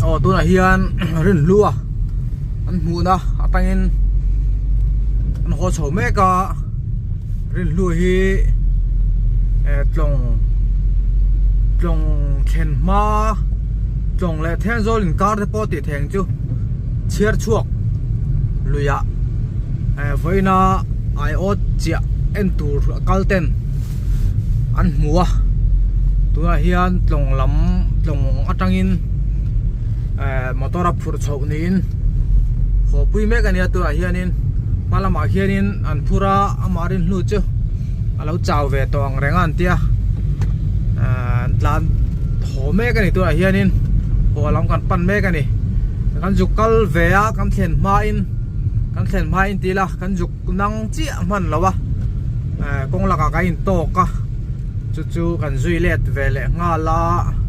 Aw tunah hian rinhlua an hmuhna atangin an haw chho mek a rinhlu hi eh tlawng tlawng thlen hma tlawng leh thenzawl inkar te pawh tih theng chu chhiar chhuak luiah eh vawiina aiawt chiah en tur a kal ten an hmu a tunah hian tlawng lam tlawng atangin eh motor a phurh chhoh niin haw pui mek a nia tunah hianin hma lamah hianin an phur a amah rin hnu chu a lo chau ve tawh ang reng a an tia eh an tlan haw mek a ni tunah hianin haw lam kan pan mek a ni kan zuk kal ve a kan thlen hmain kan thlen hmain ti ila kan zuk nang chiah hman lo a eh kawng lakah kan intawk a chu chu kan zui let ve leh nghal a.